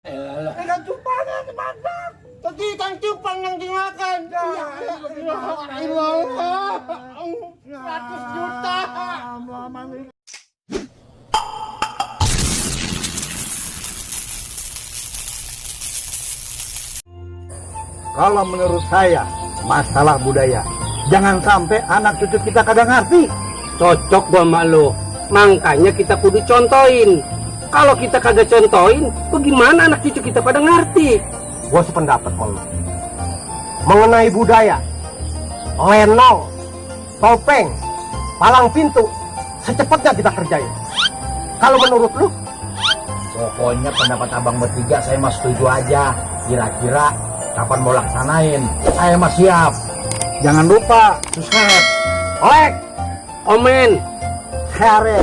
Ikan cupang yang dimasak. Tadi ikan cupang yang dimakan. Ya, 100 juta. Kalau menurut saya, masalah budaya. Jangan sampai anak cucu kita kagak ngerti. Cocok gua sama lo. Makanya kita kudu contohin. Kalau kita kagak contohin, bagaimana anak cucu kita pada ngerti? Gue sependapat kalau mengenai budaya, lenong, topeng, palang pintu, secepatnya kita kerjain. Kalau menurut lu? Pokoknya pendapat abang bertiga saya mah setuju aja. Kira-kira kapan mau laksanain? Saya mah siap. Jangan lupa subscribe, like, Omen. share.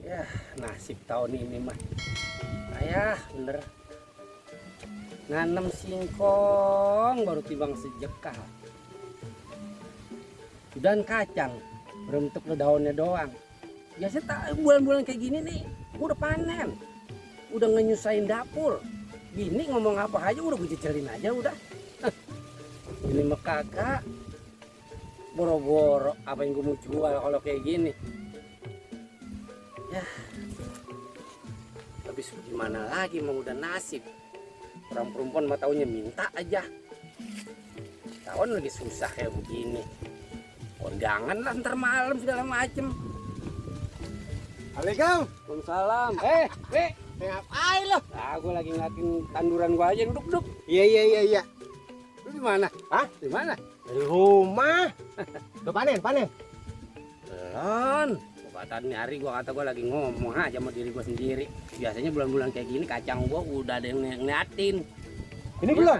Ya, nasib tahun ini mah. Ayah, bener. Nanem singkong baru tibang sejekah. Dan kacang berbentuk daunnya doang. Biasanya tak bulan-bulan kayak gini nih, gua udah panen. Udah ngenyusahin dapur. Bini ngomong apa aja udah gue cecelin aja udah. Ini mah kagak. Boro-boro apa yang gue mau jual kalau kayak gini. Ya, tapi gimana lagi, mau udah nasib. Orang perempuan mah taunya minta aja. Tahun lagi susah kayak begini. Kondangan lah ntar malam segala macem. Assalamualaikum. Waalaikumsalam. Ngapain lo? Nah, gue lagi ngeliatin tanduran gue aja duduk. Iya. Lu di mana? Hah? Di mana? Di rumah. Udah panen. Belum. Kata nih hari gua kata gua lagi ngomong aja sama diri gua sendiri. Biasanya bulan-bulan kayak gini kacang gua udah ada yang ngeliatin. Ini belum?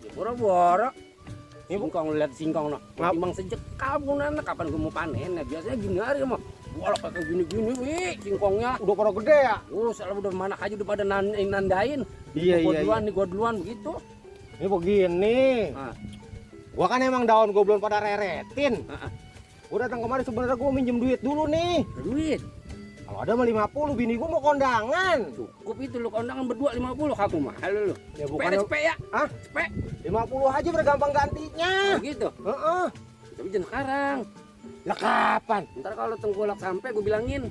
Ya boro-boro. Ini Singkong, lihat singkong no. Timbang sejekal punana kapan gua mau panen ya. Biasanya gini hari mah. Bolak kayak gini-gini wih singkongnya. Udah pada gede ya? Salah udah mana aja udah pada nandain. Iya. Gua duluan begitu. Ini begini. Ah. Gua kan emang daun gua belum pada reretin. Ah. Gua datang kemarin sebenarnya gua minjem duit dulu nih. Duit. Kalau ada mah 50, bini gua mau kondangan. Cukup itu lu kondangan berdua 50 kaku mahal lu. Ya Cepet ya. Hah? Cepet. 50 aja bergampang gantinya. Gitu. Heeh. Tapi jangan sekarang. Lah kapan? Ntar kalau tengkulak sampai gue bilangin.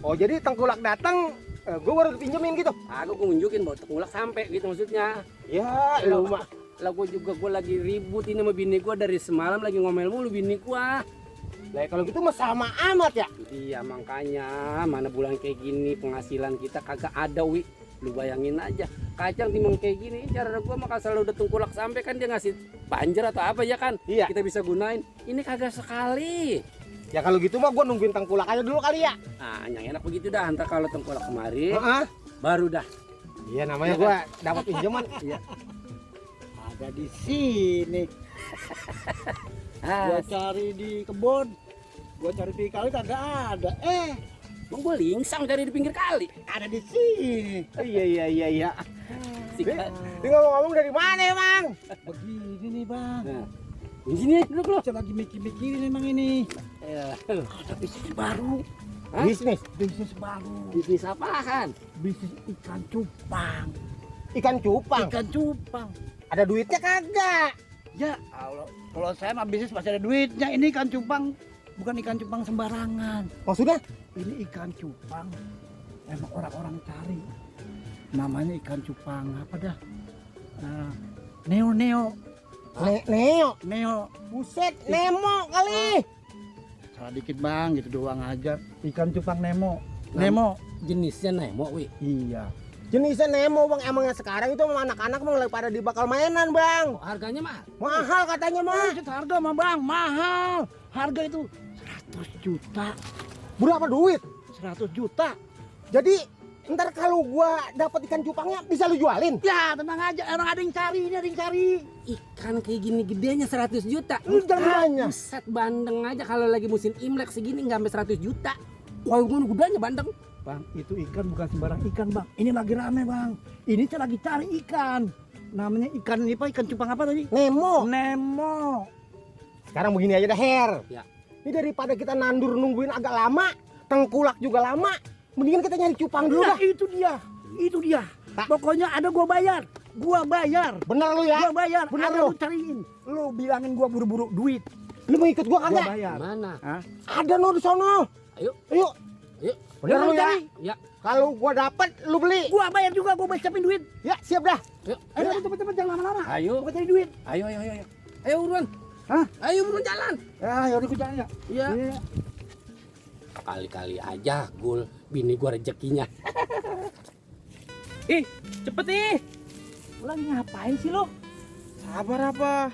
Oh, jadi tengkulak datang gua baru dipinjemin gitu. Aku nunjukin bahwa tengkulak sampai gitu maksudnya. Ya, lu mah. Lah gue lagi ribut ini sama bini gue dari semalam lagi ngomel mulu bini gue. Lah kalau gitu mah sama amat ya. Iya makanya mana bulan kayak gini penghasilan kita kagak ada wi. Lu bayangin aja kacang timbang kayak gini cara gue mah kalau udah tengkulak sampai kan dia ngasih banjer atau apa ya kan. Iya. Kita bisa gunain. Ini kagak sekali. Ya kalau gitu mah gua nungguin tengkulak aja dulu kali ya. Nah yang enak begitu dah. Ntar kalau tengkulak kemari Heeh. baru dah. Iya namanya Iya gua dapat pinjaman. Iya. Ada di sini. Gua cari di kebun. Gua cari di kali kagak ada. Emang gue lingsang cari di pinggir kali. Ada di sini. Iya. Sikat. Ini ngomong-ngomong dari mana emang? Begini nih, Bang. Nah, di sini duduk lo. Saya lagi mikir-mikirin emang ini. Ya. Ada bisnis baru. Hah? Bisnis baru. Bisnis apaan? Bisnis ikan cupang. Ikan cupang. Ikan cupang. Ada duitnya kagak? Ya, kalau saya mah bisnis pasti ada duitnya. Ini ikan cupang bukan ikan cupang sembarangan. Maksudnya? Ini ikan cupang emang orang-orang cari. Namanya ikan cupang apa dah? Neo. Neo. Buset, Nemo kali. Salah dikit bang, gitu doang aja. Ikan cupang Nemo. Jenisnya Nemo, wi. Iya. Jenisnya Nemo bang, emangnya sekarang itu anak-anak emang lagi pada dibakal mainan bang. Harganya mahal. Mahal katanya mah. Buset, harga mah bang, mahal. Harga itu 100 juta. 100 juta. Berapa duit? 100 juta. Jadi 100 juta. 100 juta. Ntar kalau gua dapat ikan cupangnya bisa lu jualin. Ya tenang aja, orang ada yang cari, ini ada yang cari. Ikan kayak gini gedenya 100 juta. Makanya. Set bandeng aja kalau lagi musim Imlek segini nggak sampai 100 juta. Wah, gudanya bandeng. Bang, itu ikan bukan sembarang ikan, Bang. Ini lagi rame, Bang. Ini saya lagi cari ikan. Namanya ikan ini apa? Ikan cupang apa tadi? Nemo. Nemo. Sekarang begini aja dah, Her. Ya. Ini daripada kita nandur nungguin agak lama, tengkulak juga lama, mendingan kita nyari cupang dulu Nah, dah. itu dia. Itu dia. Pokoknya ada gua bayar. Gua bayar. Bener lu ya? Gua bayar. Bener Ada lu. lu cariin. Lu bilangin gua buru-buru duit. Lu mau ikut gua Gua kagak? bayar. Mana? Hah? Ada no di sono. Ayo, Ayo. ayo. Bener lu ya? Ya, Kalau gua dapet, lu beli. Gua bayar juga, gua siapin duit. Ya, siap dah. ayo. Ayo cepet-cepet jangan lama-lama. Ayo. Gua cari duit. Ayo. Ayo buruan. Hah? Ayo buruan jalan. Ya, udah gua jalan ya. Iya. Iya. Kali-kali aja gul bini gua rezekinya. Cepet nih. Lu lagi ngapain sih lu? Sabar apa?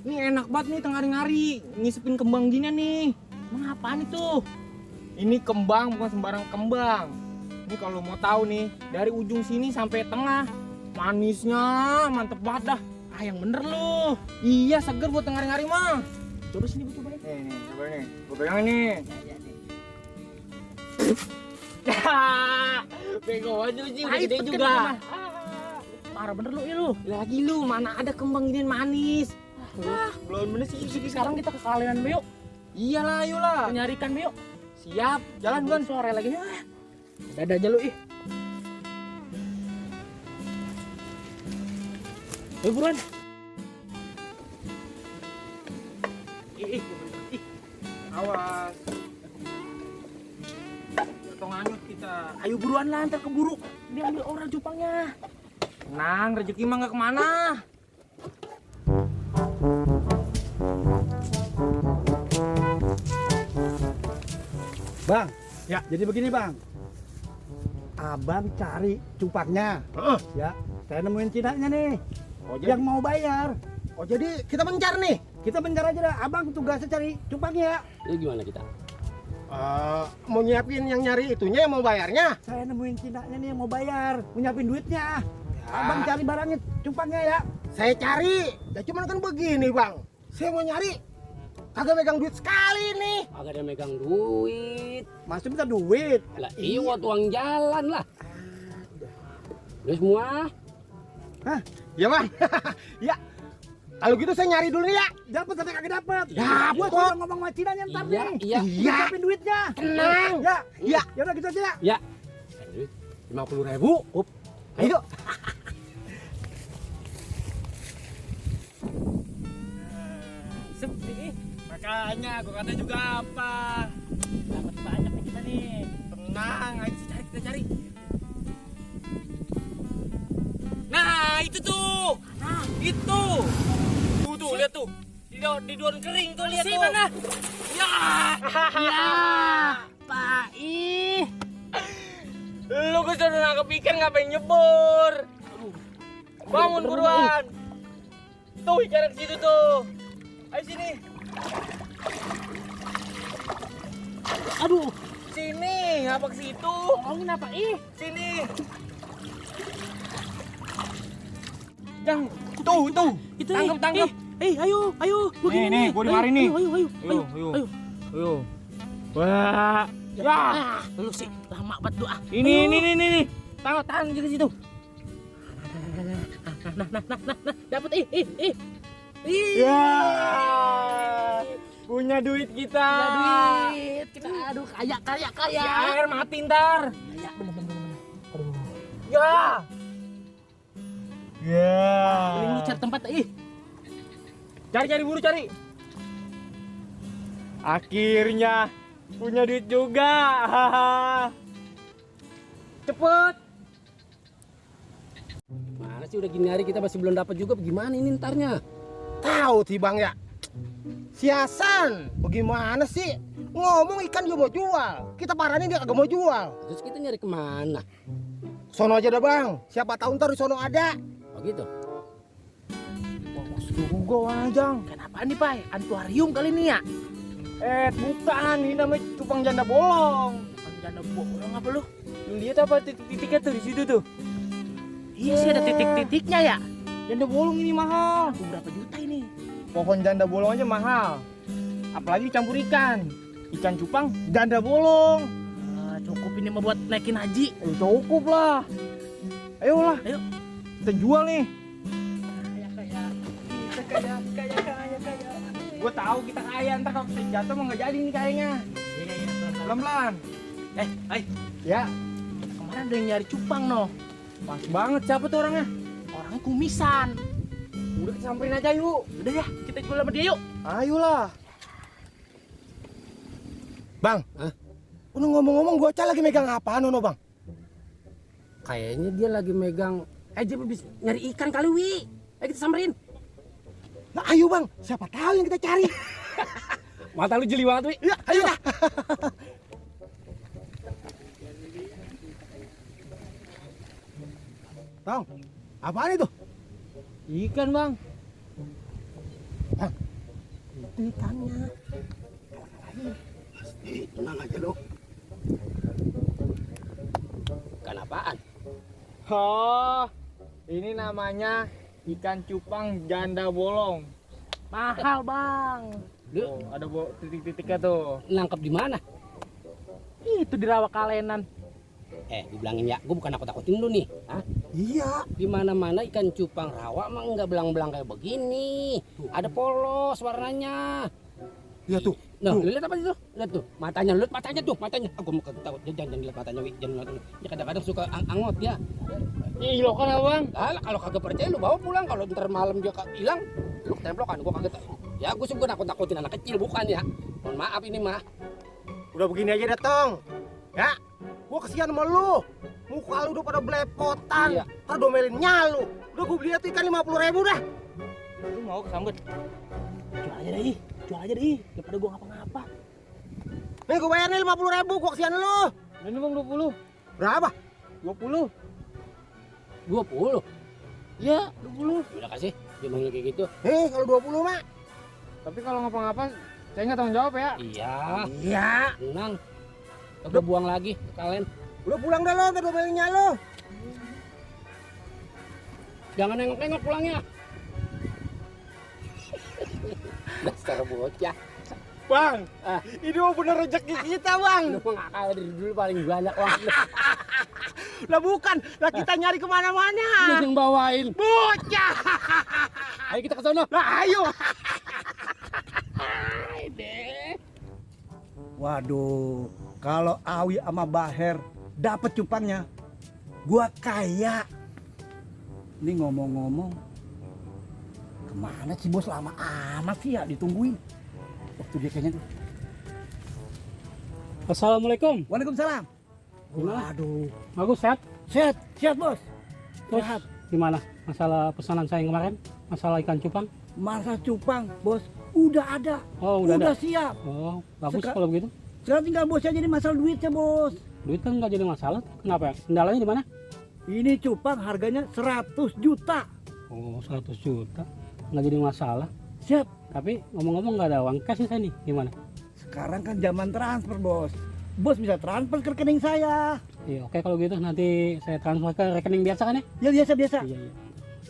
Ini enak banget nih tengah hari-hari ngisepin kembang gini nih. Emang apaan itu? Ini kembang bukan sembarang kembang. Ini kalau mau tahu nih, dari ujung sini sampai tengah, manisnya mantep banget dah. Ah yang bener lu. Iya seger buat tengah hari-hari mah. Coba sini gua cobain. Nih, coba nih. Gua pegang nih. Bego aja sih, udah gede juga. Parah bener lu, lu. Lagi lu, mana ada kembang gini manis. Belum bener sih. Sekarang kita ke kalian yuk. Iyalah, ayolah. Nyarikan yuk. Siap, jalan Gon. Sore lagi ya. Dadah aja lu ih. Ayo buruan. Ih. Awas. Potong anyut kita. Ayo buruan lah, ntar keburu. Dia ambil orang cupangnya. Tenang, rezeki mah nggak kemana. Bang, Ya. jadi begini bang. Abang cari cupangnya. Ya, saya nemuin cinanya nih. Oh, Yang mau bayar. Oh, jadi kita mencar nih. Kita bencar aja dah. Abang tugasnya cari cupangnya. Lu gimana kita? Mau nyiapin yang nyari itunya, yang mau bayarnya. Saya nemuin cinanya nih yang mau bayar. Mau nyiapin duitnya. Abang cari barangnya, cupangnya ya. Saya cari. Ya cuman kan begini, Bang. Saya mau nyari. Kagak megang duit sekali nih. Agak ada megang duit. Masih minta duit. Lah iya buat uang jalan lah. Udah semua. Ya, Bang. Ya. Kalau gitu saya nyari dulu ya. Dapat sampai kagak dapat. Dapet, Gua kok. kalau ngomong sama cinanya ntar Iya, nih. iya. Iya. Siapin duitnya. Tenang. Ya, Ya. ya udah gitu aja ya. Ya. 50.000. Up. Ayo. Sepi. Makanya gua kata juga apa. Dapat banyak nih kita nih. Tenang, ayo kita cari. Nah, itu tuh. Itu. Tuh, lihat tuh. Di daun kering tuh, lihat tuh. Mana? Ya. Pak ih. Lu gua sudah nangkep ikan ngapain nyebur? Bangun buruan. Tuh, ikan ke situ tuh. Ayo sini. Aduh, Sini, ngapa ke situ? tolongin apa ih? Sini. Yang tuh. Itu Tangkap. ayo. Gua Nih, gini nih, gua dimari nih. Ayo. Wah. Ya. Ah, lu sih lama banget lu ah. Ini. Tahan di situ. Dapat ih. Ya. Punya duit kita. Duit. Kita aduh kaya. Ya, air mati ntar. Ya, bener. Ya. Ya. Mending lu cari tempat ih. Cari buru cari. Akhirnya punya duit juga. Cepet. Mana sih udah gini hari kita masih belum dapat juga. Gimana ini ntarnya? Tahu sih, Bang ya. Si Hasan, bagaimana sih? Ngomong ikan dia mau jual. Kita paranin dia kagak mau jual. Terus kita nyari kemana? Sono aja dah, Bang. Siapa tahu ntar di sono ada. Oh gitu. Bagus juga Wajang. Kenapa nih, Pak? Antuarium kali ini ya? Bukan, ini namanya cupang janda bolong. Janda bohong apa lu? Lu lihat apa titik-titiknya tuh di situ tuh? Iya sih ada titik-titiknya ya. Janda bolong ini mahal. Berapa juta ini? Pohon janda bolong aja mahal. Apalagi dicampur ikan. Ikan cupang janda bolong. Cukup ini mah buat naikin haji. Cukup lah. Ayolah. Ayo. Kita jual nih. Kaya. Gue tahu kita kaya, ntar kalau kita jatuh mah nggak jadi nih kayaknya. Iya. Pelan-pelan. Hai. Ya, Kemarin ada yang nyari cupang noh. pas banget. Siapa tuh orangnya? Orangnya kumisan. Udah kita samperin aja yuk. Udah ya, kita jual sama dia yuk. Ayolah. Bang, udah ngomong-ngomong bocah lagi megang apaan Nono bang? Kayaknya dia lagi megang dia habis nyari ikan kali Wi. Ayo kita samperin. Nah ayo bang, siapa tahu yang kita cari. Mata lu jeli banget Wi. Ya, ayo dah. Bang, apaan itu? Ikan bang. Itu ikannya. Tenang aja lo. Ikan apaan? Oh, ini namanya ikan cupang janda bolong. Mahal bang. Lu Oh, ada titik-titiknya tuh. nangkep di mana? Itu di rawa kalenan. Dibilangin ya, gue bukan nakut-nakutin lu nih. Hah? Iya. Di mana-mana ikan cupang rawa mah enggak belang-belang kayak begini. Ada polos warnanya. Lihat tuh. Nah, lu lihat apa itu? Lihat tuh, matanya, lihat matanya tuh, matanya. Aku mau takut, jangan lihat matanya, Wi. Jangan lihat. Ya kadang-kadang suka angot ya. Ih, lo kan abang. Lah, kalau kagak percaya lu bawa pulang, kalau ntar malam dia hilang, lu ketemplokan. Gua kagak tahu. Ya, gua sih gua nakut-nakutin anak kecil bukan ya. Mohon maaf ini mah. Udah begini aja datang. Ya, gua kesian sama lu. Muka lu udah pada belepotan. Iya. Ntar domelin nyalu. Udah gua beli tuh ikan 50.000 dah. Lu mau kesambet? Jual aja deh. Daripada gua ngapa-ngapa. Nih gua bayar nih 50.000, gua kesian lu. Ini bang 20. Berapa? 20. 20. Ya, 20. Udah kasih, dia manggil kayak gitu. Kalau 20 mah. Tapi kalau ngapa-ngapa, saya nggak tanggung jawab ya. Iya, Iya. tenang. Udah buang lagi ke kalian. Udah pulang dah lo, ntar domelin nyalu. Jangan nengok-nengok pulangnya. Dasar bocah. Bang, ini mah bener rezeki kita bang. Lu mah nggak kalah dari dulu paling banyak uang. Lah bukan, lah kita nyari Lu kemana-mana. yang bawain. Bocah. Ayo kita ke sono. Lah ayo. Waduh, kalau Awi sama Baher dapat cupangnya, gua kaya. Ini ngomong-ngomong, kemana sih bos, lama amat sih ya ditungguin. Waktu dia kayaknya tuh. Assalamualaikum. Waalaikumsalam. Gimana? Waduh, Bagus, sehat? sehat, sehat bos. Bos, Sehat. gimana masalah pesanan saya yang kemarin? Masalah ikan cupang? Masa cupang bos, udah ada, Oh, udah ada. siap. Oh, bagus Seka- kalau begitu. Sekarang tinggal bosnya jadi masalah duitnya bos. Duit kan nggak jadi masalah. Kenapa ya? Kendalanya di mana? Ini cupang harganya 100 juta. Oh, 100 juta. Nggak jadi masalah. Siap. Tapi ngomong-ngomong nggak ada uang cash nih saya nih. Gimana? Sekarang kan zaman transfer bos. Bos bisa transfer ke rekening saya. Iya, oke kalau gitu nanti saya transfer ke rekening biasa kan ya? Ya biasa-biasa. Iya, iya.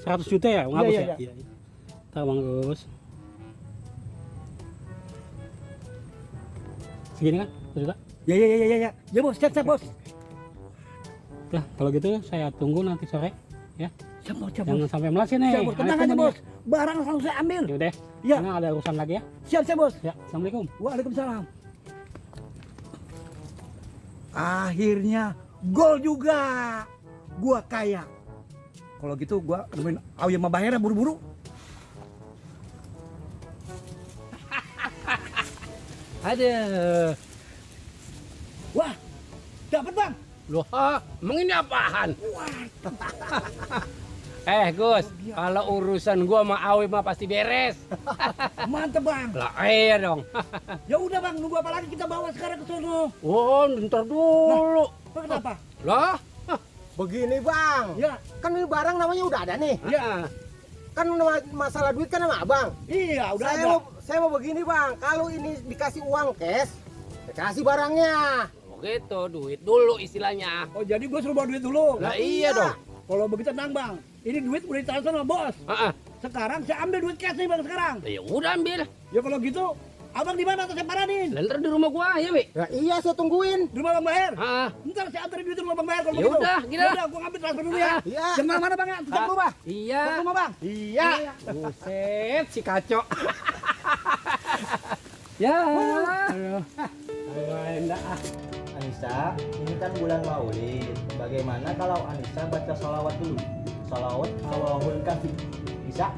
100 juta ya, Bang Agus Iya, ya? iya. Iya. Tahu Bang Agus. Segini kan? 1 juta? Ya. Ya bos, siap bos. Lah, kalau gitu saya tunggu nanti sore ya. Siap bos. Jangan sampai meleset nih. Siap bos, tenang Ada aja temen bos. Barang langsung saya ambil. ya. Yaudah, Ya. karena ada urusan lagi ya. Siap bos. Ya, Assalamualaikum. Waalaikumsalam. Akhirnya gol juga. Gua kaya. Kalau gitu gua nemuin Awi sama Bahera buru-buru. Aduh. Wah, dapat bang. Loh, emang ini apaan? Gus, kalau urusan gua sama Awi mah pasti beres. Mantep bang. Lah, iya dong. Ya udah bang, nunggu apa lagi, kita bawa sekarang ke sono. Oh, ntar dulu. Kenapa? Lah, Begini bang. Ya, Kan ini barang namanya udah ada nih. ya. Kan masalah duit kan sama abang. iya udah Saya ada. mau begini bang. Kalau ini dikasih uang cash, saya kasih barangnya. gitu, duit dulu istilahnya. Oh jadi gue suruh bawa duit dulu. Lah iya dong. Kalau begitu tenang bang, ini duit udah ditransfer sama bos. Heeh. Sekarang saya ambil duit cash nih bang sekarang. Ya udah ambil. Ya kalau gitu, abang di mana? Saya paranin. Ntar di rumah gua ya, Wi. Ya iya, saya tungguin. Di rumah bang Baher. Heeh. Ntar saya anterin duit di rumah bang Baher kalau Ya begitu. udah, gila. Ya udah, gue ngambil transfer dulu ya. Iya. Jam mana bang ya? Jam rumah. Iya. Jam rumah bang. Iya. Buset, si kaco. Ya. Anissa, ini kan bulan Maulid. Bagaimana kalau Anissa baca sholawat dulu? Sholawat Allahul Kafi. Bisa?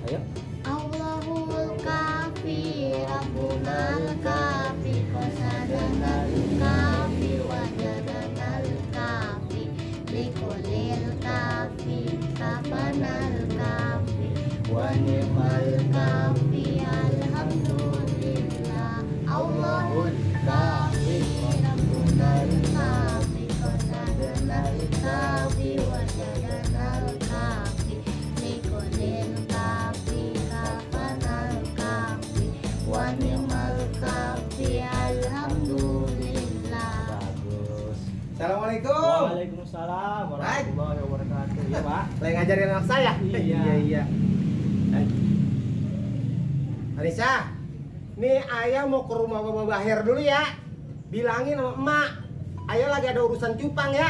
Ayo. Allahul kafi, Rabbunal kafi, Qasadanal kafi, Wajadanal kafi, Likulil kafi, Kafanal kafi, Wa ni'mal kafi, Alhamdulillah. Allahul kafi, Rabbunal kafi, Qasadanal kafi, Wajadanal kafi, Likulil kafi, Kafanal kafi, Wa ni'mal kafi, Alhamdulillah. Bagus. Assalamualaikum. Waalaikumsalam warahmatullahi wabarakatuh. Iya, Pak. Lagi ngajarin anak saya. Iya. Anissa, nih ayah mau ke rumah Bapak Baher dulu ya. Bilangin sama emak, ayah lagi ada urusan cupang ya.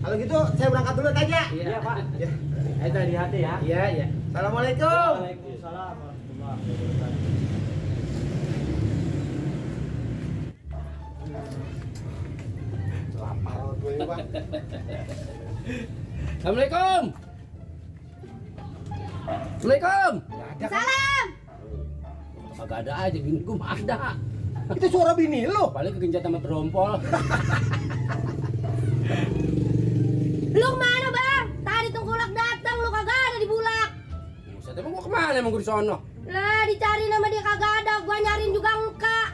Kalau gitu saya berangkat dulu aja. Iya, Pak. Ya. Ayo hati-hati ya. Iya, iya. Assalamualaikum. Waalaikumsalam warahmatullahi wabarakatuh. Lapar gue ini, Bang. Assalamualaikum. Assalamualaikum. Salam. Kagak ada aja, bini gua mah ada. Itu suara bini lo. Paling kegencat sama terompol. Lu kemana bang? Tadi tengkulak datang, lu kagak ada di bulak. Buset, emang gua kemana emang gua di sono? Lah dicari nama dia kagak ada, gua nyariin juga enggak.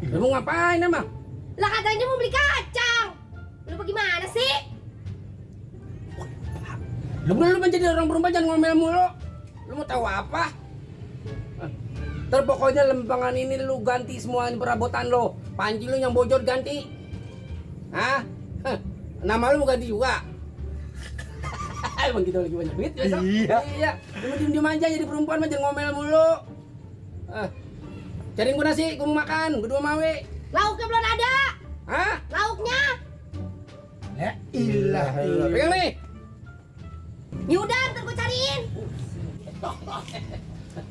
Lu mau ngapain emang? Lah katanya dia mau beli kacang. Lu bagaimana sih? Lu menjadi orang berubah jangan ngomel mulu. Lu mau tahu apa? Ntar pokoknya lembangan ini lu ganti semua perabotan lo. Panci lu yang bocor ganti. Hah? Nama lu mau ganti juga. Emang kita lagi banyak duit besok? Iya. Lu diem-diem aja jadi perempuan mah jangan ngomel mulu. Cariin gua nasi, gua mau makan. Gua dua mawe. Lauknya belum ada. Hah? Lauknya. Ya ilah. Pegang nih. Yaudah, ntar gua cariin.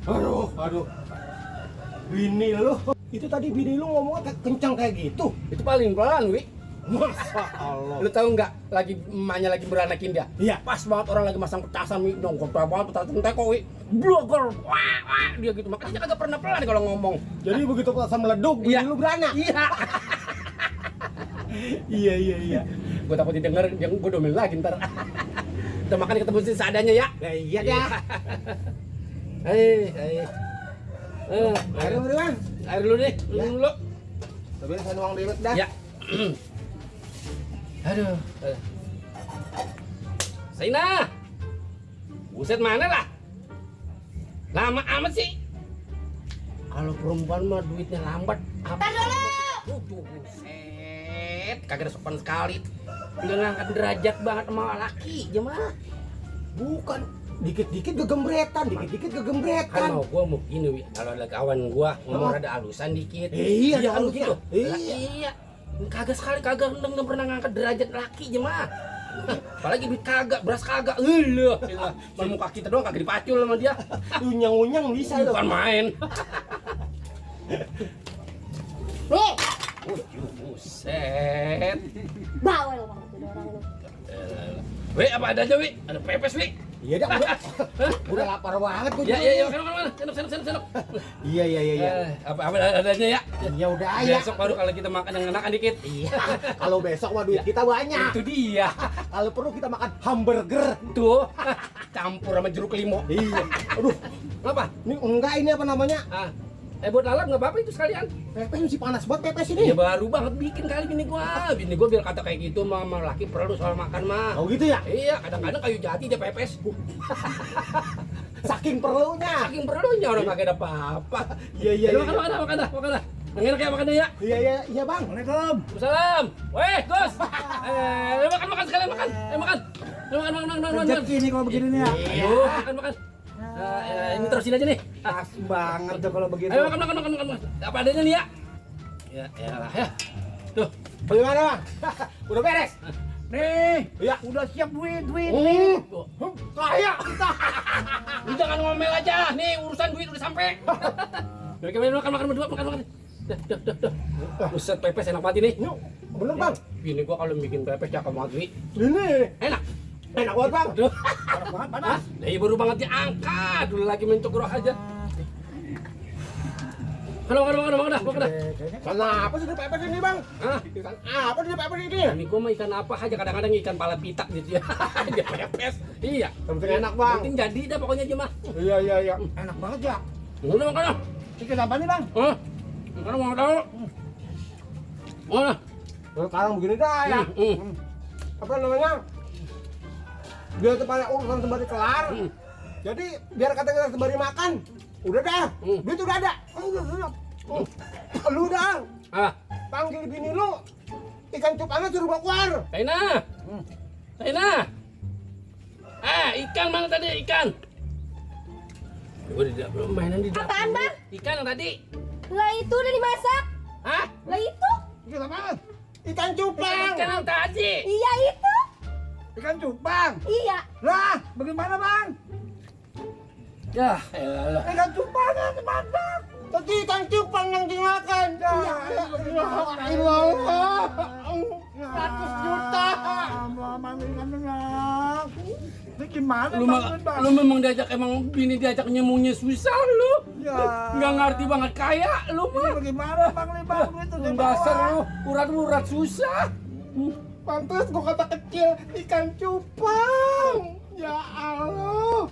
Aduh. Bini lu. Itu tadi bini lu ngomongnya kencang kayak gitu. Itu paling pelan, Wi. Masya Allah. Lu tahu nggak? Lagi emaknya lagi beranakin dia. Iya. Pas banget orang lagi masang petasan, Wi. Dong, kotor banget petasan teko, Wi. Blogger. Wah, dia gitu. Makanya dia kagak pernah pelan kalau ngomong. Jadi begitu petasan meleduk, bini Iya. lu beranak. Iya. Iya. Gue takut didengar, dia gue domel lagi ntar. Kita makan ketemu sih seadanya ya. Ya iya dah. Air Ayo dulu, Bang. air dulu deh, Ya. minum dulu. Tapi saya nuang dewek dah. Ya. Aduh. Saina. Buset mana lah? Lama amat sih. Kalau perempuan mah duitnya lambat. Tar dulu. Buset. Kagak ada sopan sekali. Udah ngangkat derajat banget sama laki, gimana? Bukan. Dikit-dikit gegembretan, dikit-dikit Kan gegembretan. mau gua mau gini, Wi. Kalau ada kawan gua ngomong ada alusan dikit. Iya, ada halus alusnya. gitu. Iya. Lah, iya. Kagak sekali kagak nggak pernah ngangkat derajat laki jemaah. Apalagi duit kagak, beras kagak. Elah. Muka kita doang kagak dipacul sama dia. Unyang-unyang bisa lo. Bukan main. Nih, Buset. bawel banget tuh orang lu. Wi, apa ada aja, Wi? Ada pepes, Wi. Iya dah, udah lapar banget gue. Ya, senok. Iya. Apa adanya ya? Ya udah ya. Besok baru kalau kita makan yang enakan dikit. Iya. Kalau besok mah duit kita banyak. Itu dia. Kalau perlu kita makan hamburger. Tuh. Campur sama jeruk limau. Iya. Aduh, Apa? ini apa namanya? Buat lalap nggak apa-apa itu sekalian. Pepes masih panas banget pepes Ya ini. baru banget bikin kali bini gua. Bini gua biar kata kayak gitu mama laki perlu soal makan mah. Oh gitu ya? Iya, kadang-kadang kayu jati dia pepes. Saking perlunya. Saking perlunya orang kagak ada apa-apa. Iya. Makan dah. Yang enak ya makannya ya. Iya bang. Waalaikumsalam. Salam. Weh, Gus. Makan sekalian makan. Makan. Makan. Rezeki nih kalau begini nih ya. Ayo, makan. Ini terusin aja nih. Pas banget tuh kalau begitu. Ayo makan. Apa adanya nih ya? Ya lah ya. Tuh. Bagaimana bang? Udah beres? Nih, Iya. udah siap duit. Kaya kita. Lu jangan ngomel aja. Nih urusan duit udah sampai. Makan berdua, makan. Dah. Buset, pepes enak banget ini. Bener bang. Gini gua kalau bikin pepes cakep banget. Ini Enak. enak banget bang. Aduh. Panas. Hah? Nah, baru banget diangkat. Dulu lagi mencokro aja. Makan dah. Kenapa sih di pepes ini bang? Hah? Ikan apa sih di pepes ini? Ini gua mah ikan apa aja, kadang-kadang ikan pala pitak gitu ya. Dia pepes. Iya. Yang penting enak bang. Penting jadi dah pokoknya aja mah. Iya. Enak banget ya. Udah makan dah. Ikan apa nih bang? Hah? Makan mau tahu. Mana? Sekarang begini dah ya. Apa namanya? Biar supaya urusan sembari kelar. Jadi biar kata kita sembari makan. Udah dah. Duit udah ada. Lu dah. Ah, Panggil bini lu. Ikan cupangnya suruh bawa keluar. Taina. Ikan mana tadi ikan? Gua belum mainan di dapur. Apaan, Bang? Ikan yang tadi. Lah itu udah dimasak. Hah? Lah itu? Ikan apa? Ikan cupang. Ikan yang tadi. Iya itu. Ikan cupang. Iya. Lah, bagaimana bang? Ya, elah. Ikan cupangnya gimana? Tadi ikan cupang yang dimakan. Iya. Allah. 100 juta. Ini gimana bang? Lu memang bini diajak nyemunya susah lu. Ya. Nggak ngerti banget kaya lu Ini mah. bagaimana bang nih bang? Itu Dasar lu urat susah. Pantes gua kata kecil ikan cupang. Ya Allah.